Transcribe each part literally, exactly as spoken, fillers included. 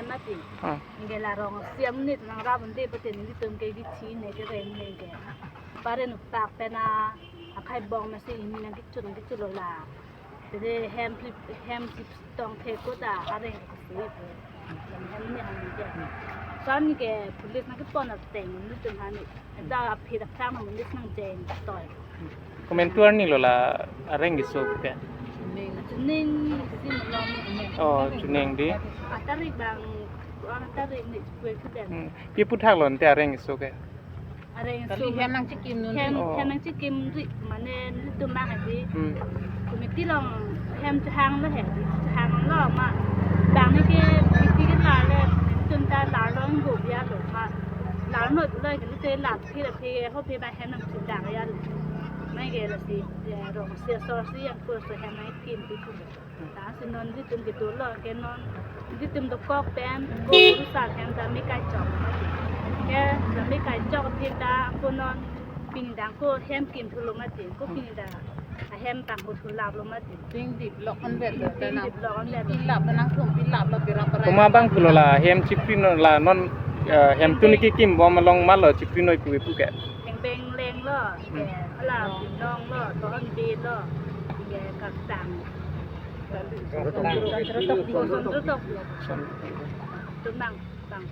Mati. Ah. Nge la Rongsi amonit nangrap un-e pute nelitum ke kithi ne kereng ne ke. Paren upak pen a akhai bong masi ini nangkichun nangkichulo la. Jadi hem pli-, hem sip tong the ko ta areng ko sui ko. Hem ni ham ni ke. Son ke police nangkepon ateng nelitum hani. Dak aphi dak sang nang police nangjeng toi. Komentuar ni lo la areng keso ke. Chuning si malom. Oh, chuning di. Atarik bang, atarik ni kue kuden. Hmm. Pi puthak lo ante areng keso ke. Areng keso. Kali hem nangchikim nun. Hem, oh, hem nangchikim ri mane nelitum bang adi. Hmm. Committee along hem chehang lo he, chehang lo ma. Bang ni ke committee ke la le, nelitum ta la long go bia lo ma. La noi lo ke nelitum la phi la phi ho phi ba hem nangchedang ya lo. Mai ke lasi, eh, Rongsi aso si yang ko so hem nangkim pi pu. Lasi non nelitum ke dolo ke non nelitum dokok pen ko rusa hem ta me kai chok. Ke ta me kai chok phi ta ko non pini dang ko hem kim thulo mati, ko pini dang ahem tang ko thulap lo mati. Ting dip lok an vet lo. Ting dip lok an vet lo. Pilap nangtum pilap lo pira pira. Koma bang pulo la hem chipri no la non, eh, hem tu ni kikim bom along malo chipri noi pu pu ke. Hengbeng leng lo, hmm, eh, ala pinong lo, tohon be lo, eh, kaktang. Son trutok. Son trutok. Tumang, bang.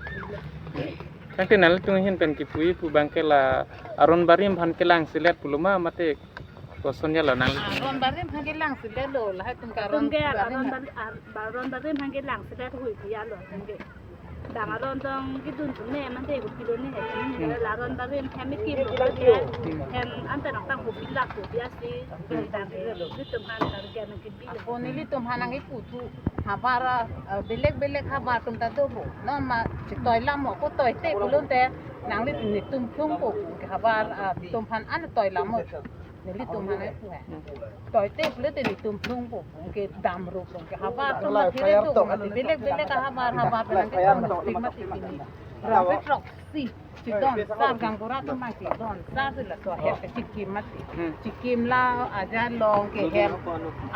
Tangte nanglitum ahin pen kipu-i pu bang ke la aron barim aphan kelang selet pulo ma mate koson ya lo nang. Aron barim aphan kelang selet lo, lahai tum ke aron, tum ke aron barim. Bar-, aron barim aphan kelang selet hui pu ya lo, tum ke. Bang aron tong kidun tum ne mate ko pilo ne he. Hmm. La aron barim hem kim lo ke. Hmm. Hem anta nangtang ko pilak ko biasi. Bang ke tum aphan target nang Ako nelitum aphan nangkipu thu havar, eh, belek belek havar atum ta do bo. Non ma chitoi lam mo ko toite pulote nanglitum nelitum plung po ke havar, eh, atum aphan an toi lam mo. Nelitum aphan nangkipu he. Toite pulote nelitum plung po ke dam ro po ke havar atum ma thire do ma belek belek havar havar nangkipu ma titi ni. Rong petrok si. Chidon sar gaonbura atum ma chidon sar si laso hem ke chikim mati. Hmm. Chikim la aja long ke hem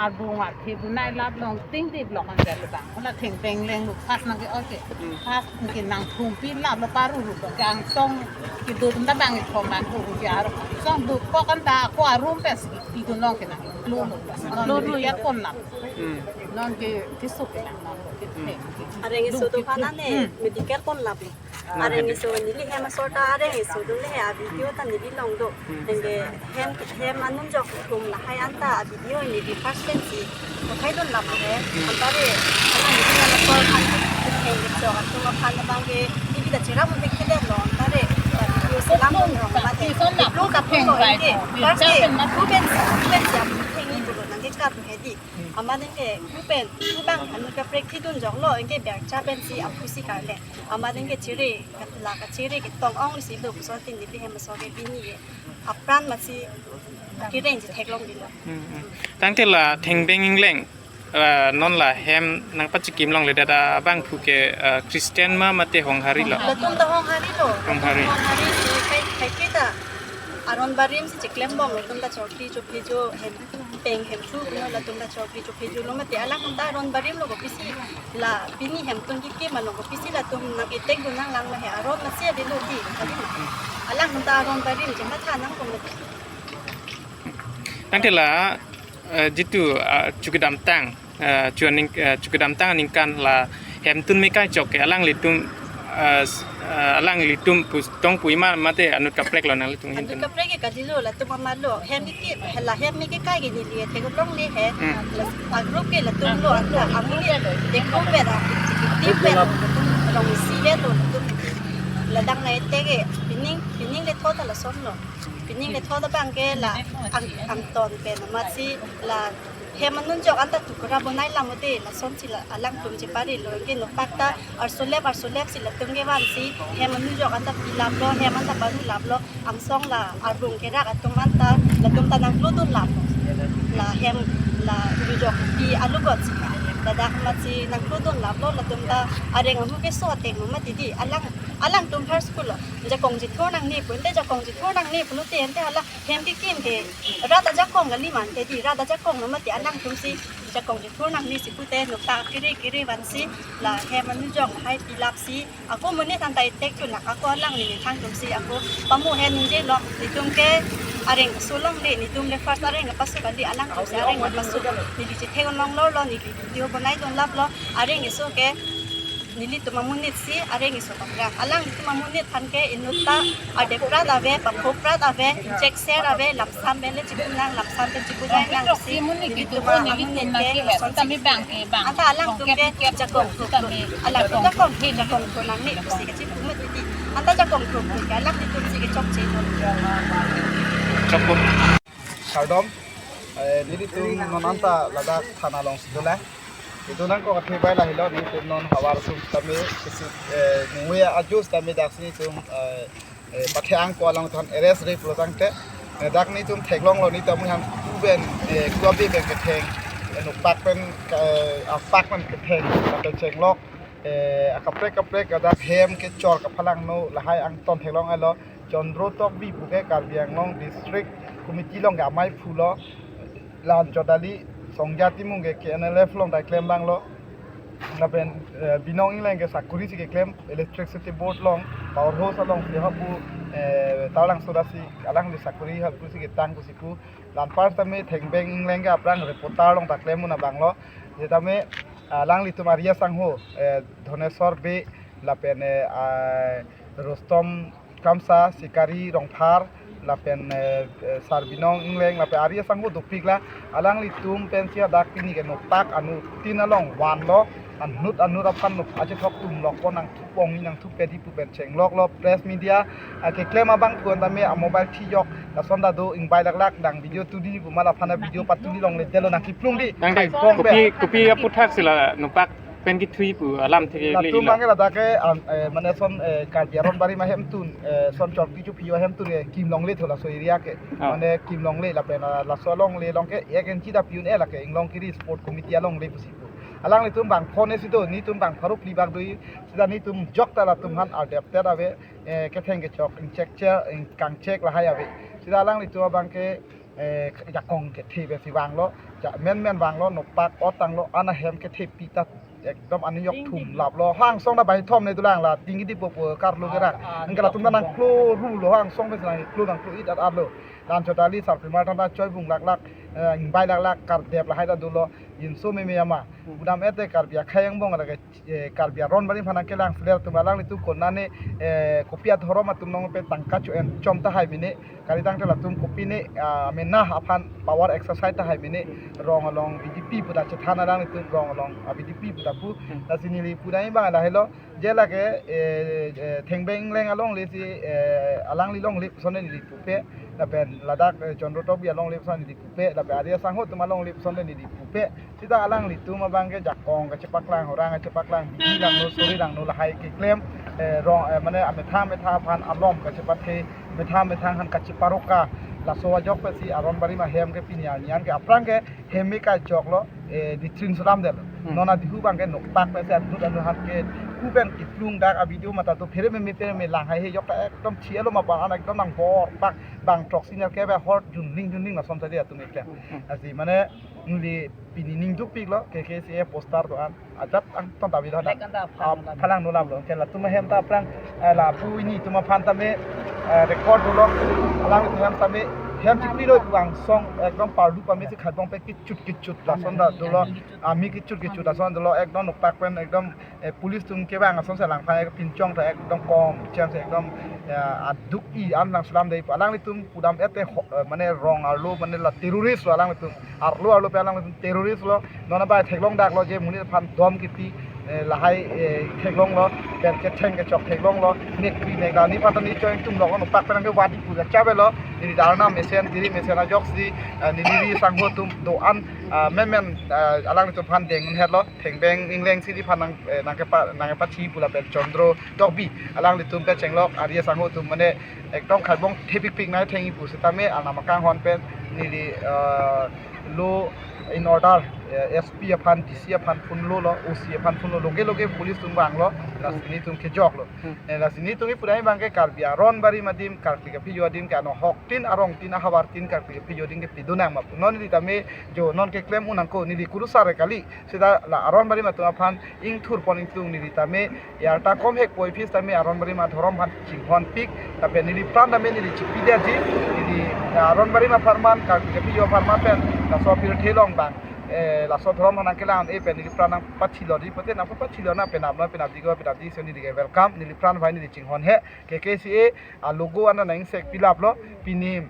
arbung arthe bunai lap long ting dip lok an jalo bang. Hala thengpeng leng lo pas nang ke oke. Hmm. Pas ke nangthum pi lap lo paru ru ke angsong kedo atum ta bang ithom bang ko ujar. Song dokok an ta ko arum pes ikun long ke nang. Lo lo. Lo lo ya kon lap. Hmm. Non ke kisuk ke nang non ke. Hmm. Theng. Areng keso atum aphan ne, hmm, medical kon lap. Areng keso neli hem asor ta areng keso dun le he, a video ta neli long do. Hmm. Nang ke hem, hem anun jok tum lahai anta a video neli first time si. Ko khai dun lap he. Hmm. Anta re, ana neli hem asor aphan hem keso atum aphan bang ke neli ta chera mun thek thek lo anta re. A video si lam dun long mate. Lo ka pun lo ke. First day, tu pen si, tu pen si a video theng ni dolo nang ke kap he di. Amat nang ke, tu pen, tu bang, anut kaprek thidun jok lo, anke biar cha pen si aphu si karle. Amat nang ke chiri, katla kachiri, ketong ong si do, so tin di hem so ke bini ye. Apran masi, kireng si theklong di lo. Hmm, hmm. Tangte la thengbeng ingleng, eh, non la hem nangpachikim longle dada abang phu ke, eh, Christian ma mate Honghari lo? Latum ta Honghari lo. Honghari. Honghari si kai, kai kita. Aron barim si chiklem bom latum ta chokri chophe jo hem. Peng hem thu puno latum ta chokri chophe jo lo mate alang ta aron barim lo kopisi la pini hem tun kikim ma lo kopisi latum nang etek dun nang lang ma he aron masi ade lo di kali ma. Alang ta aron barim je matha nang ko mate. Tangte la, eh, jitu, eh, chu kedamtang, eh, chu aning, eh, chu kedamtang aningkan la hem tun me kai chok ke alanglitum, eh, s-, eh, alanglitum pu tong pu ima mate anut kaprek lo nanglitum hin. Anut kaprek ke kali lo latum ama lo hem ke la hem me ke kai ke neli thek long le he. Hmm. La a group ke latum lo anta amu ke de ko pe da ti pe lo latum rong si ve lo latum la dang nai te ke pining pining le tho ta lason lo. Pining le tho ta bang ke la ang, angton pen amat si la hem anun jok anta tukura bonai lam mate lason si la alangtum chepari lo ke nopak ta arsulep arsulep si latum ke van si hem anun jok anta pilap lo hem anta paru lap lo angsong la arbung kerak atum anta latum ta nangkludun lap lo. La hem la anun jok pi alugot si ladak amat si nangkludun lap lo latum ta areng amu keso ateng amat di alang alangtum har school lo. Jakong jithor nangne pu, ante jakong jithor nangne pulote ante hala hem kekim ke rat ajakong kali ma ante di, rat ajakong lo mate alangtum si Jakong kethur nangne si pute nokta kiri kiri vansi la hem anujong hai pilapsi ako monit anta itek tu nak ako alangli methang atumsi ako pamu hem ningje lo. Netum ke areng keso longle, netum le first areng kepaso kali, alangtumsi areng kepaso. Neli chethek longlo lo, neli video bonai donlap lo, areng keso ke nelitum amonit si areng keso pangrak. Alanglitum amonit aphan ke inutta adeprat ave, paphoprat ave, inchekser ave, lamsam pen le chipu nang, lamsam pen chipu nang nangsi nelitum amonit ke lason si. Anta alangtum ke jakong thuk, alangtum jakong thuk, jakong thuk nangne pusi kachipu mati. Anta jakong thuk ke alanglitumsi kechokche lo. Kardom, eh, nelitum non anta ladak thana alongsi dolang. Itum nangkok athe bai lahelo, nelitum non havar atum tame kisi, eh, nungwe ajus tame daksi nelitum, eh, eh, pathe angko along than arrest re pulo tangte, eh, dak nelitum theklonglo, nelitum amu han kuben, eh, kuabe pen ketheng, eh, nokpak pen, eh, apak pen ketheng, ketheng chenglok, eh, akaprek kaprek adak hem kechor kaphalangno lahai angton theklong alo. Chandra Tokbi pu ke Karbi Anglong District Committee along ke amei phulo. Lan Chodali Songja Timung ke K N L F along ta keklem abang lo. Lapen, eh, Binong Engleng ke sakuri si keklem, Electricity Board along, Power House alongsi hapu, eh, Taralangso dak si alangli sakuri hapu si ketang pusi pu. Lan par tame Thengbeng Engleng ke aphrang reporter along ta klem un abang lo. Setame, ah, alanglitum Arya Sangho, eh, Dhoneswar Bey, lapen, eh, ah, Rustom Kramsa, Sikari Rongphar, lapen, eh, eh, Sarbinong Engleng, lapen Arya Sangho dopik la, alanglitum pensi dak pini ke nokpak anuttin along vanlo, anut anut aphan nok achethok tum lokpo nangthu pong nangthu pedi pu pen chengloklo, press media, ah, keklem abang pu an tame a mobile thijok, lason ta do ingbai laklak, nang video tudi pu ma laphan a video patudi longle detlo nangkiplung di. Nang dei, kong kopi, pen. Kopi aputhak si la nokpak pen kethui pu alam thek le latum lo. Abang ke ladak ke, an, eh, mane son, eh, Karbi Aron Barim ahem tun, eh, son Chorpi Chuphi ahem tun ke kim longle tho laso area ke. Ah. Mane kim longle lapen, ah, laso longle along ke ek inchi ta pi un-e lake Inglong Kiri Sport Committee alongle pusi pu. Alanglitum bang phone si do, nelitum bang pharo phli bak do, seta nelitum jok ta latum han adepter ave, eh, ketheng kechok, inchekcher, inkangchek lahai ave. Seta alanglitum abang ke, eh, jakong kethe pensi vanglo, ja menmen vanglo, nokpak otanglo, ana hem kethe pi ta ekdom aniyok thum laplo. Hangsong ta bai thom ne dolang la, tinggi di popo karlo kerang. Angke latum ta nangklo rulo, hangsong pensi nangklo nangklo it at arlo. Lan Chodali sarpimar than ta choi bung laklak, eh, ingbai laklak, kardep lahai ta dolo, inso meme ama. Pudam ete Karbi akhei angbong lake, eh, Karbi Aron Barim aphan nangkelang seler atum alanglitum konane, eh, kopi adhorom atum along pen tangka cho-en chom tahai mene, kali tangte latum kopi ne, ah, mena aphan power exercise tahai mene, rong along B J P pu ta chethan alanglitum rong along, ah, B J P pu ta pu, hmm, lasi neli pu dai abang lahelo, je lake, eh, eh, Thengbeng Engleng alongle si, eh, alangli longle puson neli pupe, lapen ladak, eh, Chandra Tokbi alongle puson neli pupe, lapen Arya Sangho atum alongle puson neli pupe, seta alanglitum abang ke jakong kachepaklang, orang kachepaklang, bidi langno, suri langno lahai keklem, eh, rong, eh, mane amethang methang aphan alom kachepathe, methang methang aphan kacheparoka, laso ajok pensi Aron Barim ahem ke pini arni an ke aphrang ke hem me kachoklo, eh, ditrin sulam del. Hmm. Non adihu abang ke nokpak pensi anut anut aphan ke kuben kiplung dak a video mata do phere meme phere me lang hai he jok ta ekdom thielo ma bang an ekdom nang bor pak bang throksi nerkep ahor junling junling lason sadi atum eklem. Hmm. Lasi mane neli pini ning dupiklo, K K C A poster do-an ajat angton ta bilo hadak. Lek anta a phalang nolaplo. Phalang nolaplo. Ke latum ahem ta aphrang, eh, lapu ini atum aphan tame, eh, record dolo. Alanglitum hem tame hem chipri lo pu angsong ekdom parlu pame si khadbong pen kichut kichut lason ta dolo. Ami kichut kichut lason dolo, ekdom nokpak pen ekdom, eh, police atum kevang asonsi alangphan pinchong ta ekdom kom chance ekdom, eh, aduk i an nang sulam dei pu. Alanglitum pudam ete ho-, eh, mane rong arlo mane la terrorist lo alanglitum. Arlo arlo pen alanglitum terrorist lo. Non abai theklong daklo je monit aphan dom kipi, eh, lahai, eh, theklonglo, pen ketheng kechok theklonglo, nek kri nek la ni patan ni choi tum lok nokpak pen ke wadi pu chapelo, neli dharna mesen, diri mesen ajoksi, eh, neli ri sangho atum do-an, ah, menmen, ah, alanglitum aphan deng un hetlo, Thengbeng Engleng si di aphan nang, eh, nangkepa, nangkepathi pu lapen Chandra Tokbi, alanglitum pen chenglok, Arya Sangho atum mane, ekdom khadbong thepikpik nai thengji pu setame anam akanghon pen neli, eh, law and order, eh, S P aphan, D C aphan phone lo lo, O C aphan phone lo, loge loge police atum vanglo, lasi nelitum kejoklo. Hmm. Eh, lasi nelitum ipudai abangke Karbi aron barim adim, karkli kaphi jo adim ke ano hoktin, arongtin, ahavartin karkli kaphi jo adim ke pidun nang ma pu. Non neli tame jo non keklem un nangkok, neli kurusar kali. Seta la aron barim atum aphan ingthur pon ingtung, neli tame yarta komhek poi phis tame aron barim adhorom aphan chinghonpik, lapen neli pran tame neli chipidetji, neli, eh, aron barim apharman, karkli kaphi jo apharman pen, laso pirthe along abang, eh, laso dhorom aphan nangkelang-un-e pen neli pran nangpachilo di, pote nangpachilo na penap na penapji ko penapji, so neli ke welcome, neli pran bai neli chinghon he, K K C A alogo an nang-ingsekpi laplo, pini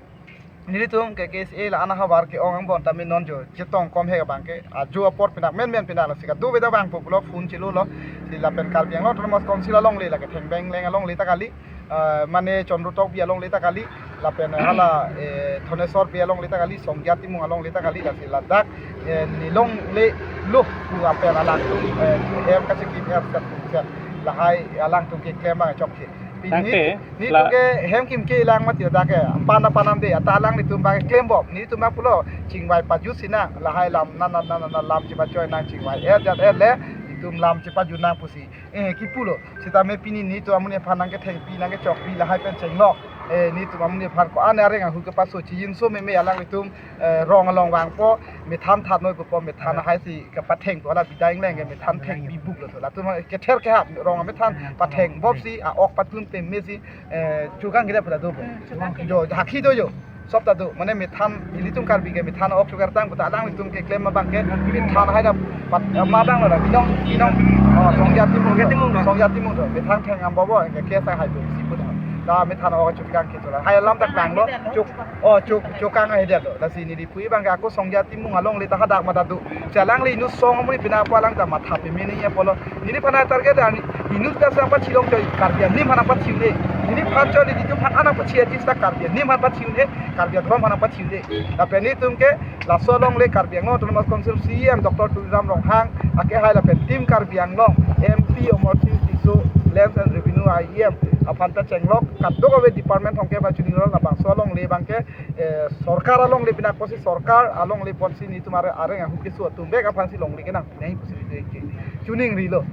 nelitum K K C A la-an ahavar ke-ong angbong tame non jo chetong komhek abangke ajo apor pinak menmen pinak, lasi kadokave ta vangpo pulo, phone chelo lo. Si lapen Karbi Anglong Autonomous Council alongle, lake Thengbeng Leng alongle ta kali, eh, mane Chandra Tokbi alongle ta kali, lapen hala, eh, Thaneswar Bey alongle ta kali, Songja Timung alongle ta kali, lasi ladak, eh, nelongle lo pu apen alangtum, eh, hem kachekim er set set, lahai alangtum keklem abang chokche. Pini tangte, nelitum la- ke hem kim kelang mati dak ke, pan pan ante, ata alanglitum abang klembom, nelitum abang pulo chingvai pajutsi nang, lahai lam, na na na na na lam chepachoi nang, chingvai er jat er le, nelitum lam chepajut nang pusi, eh, kipulo. Sitame pini nelitum amonit aphan nangkethengpi, nangkechokpi, lahai pen chenglok, eh, nelitum amonit aphan ko-an areng ahut kepaso chijinso meme alanglitum, eh, rong along vangpo, methan than noi pupo, methan hai si kepathengpo, hala bidai ingleng ke methan thengpi buklo to. Latum kether kehap rong amethan patheng bopsi, a-ok patun pemesi, eh, chukang kita pada do. Hmm, chukang kita. Jo, hakhi do jo. Sop ta do, mane methan, ilitum Karbi ke methan ok chukar tang, puta alanglitum keklem abangke methan hai ta pat, eh, ma abang lo da, binong, binong, oh, Songja Timung, Songja Timung do. Songja Timung do, methan theng am bobo, ke kesa hai do, si puta. Da methan ok chukang kita la. Hai alam ta klang lo, chuk, oh, chuk, chukang hai dia lo. Lasi neli pu abangke ako Songja Timung alongle ta hadak mata do. Chelangli inut song amonit pina apo alang ta matha pemene apotlo. Neliphan target ani inut ta sang pachilong choi, Karbi anim aphan pachile. Neliphan choi, nelitum aphan nangpachi ajis ta Karbi anim aphan pachile, Karbi adhorom aphan pachile. Lapen nelitum ke laso alongle Karbi Anglong Autonomous Council C E M Doctor Tuliram Ronghang akehai lapen Team Karbi Anglong, M P Amarsing Tisso, Lands and Revenue I E M aphan ta chenglok, kadokave department hongke ba chuning rol labangso alongle abangke, eh, sorkar alongle pinak apotsi sorkar alongle apotsi nelitum are areng ahut keso atum bek aphansi longle kenang nai pusi nelitum ke chuning rilo.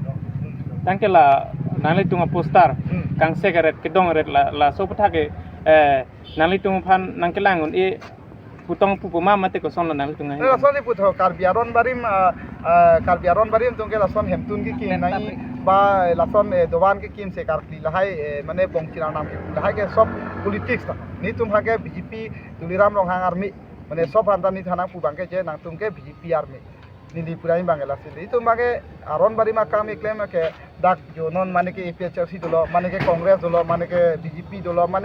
Tangte la nanglitum aposter, hmm, kangse karet kedong ret la, laso aputhak ke, eh, nanglitum aphan nangkelang-un-e putong pupo ma mate koson lo nanglitum nang? Eh, lason si putho Karbi aron barim, ah, ah, Karbi aron barim atum ke lason hemtun kekim nai ba lason, eh, dovan kekim se karkli lahai, eh, mane bongchir anam kekim lahai ke sob politics ta. Nelitum ha ke B J P Tuliram Ronghang army. Mane sob aphan ta neli thanang pu abangke je nangtum ke B J P army. Neli pudai abangke lasi. Itum abangke aron barim akam keklem ke dak jo non mane ke A P H L C dolo, mane ke Congress dolo, mane ke B J P dolo, mane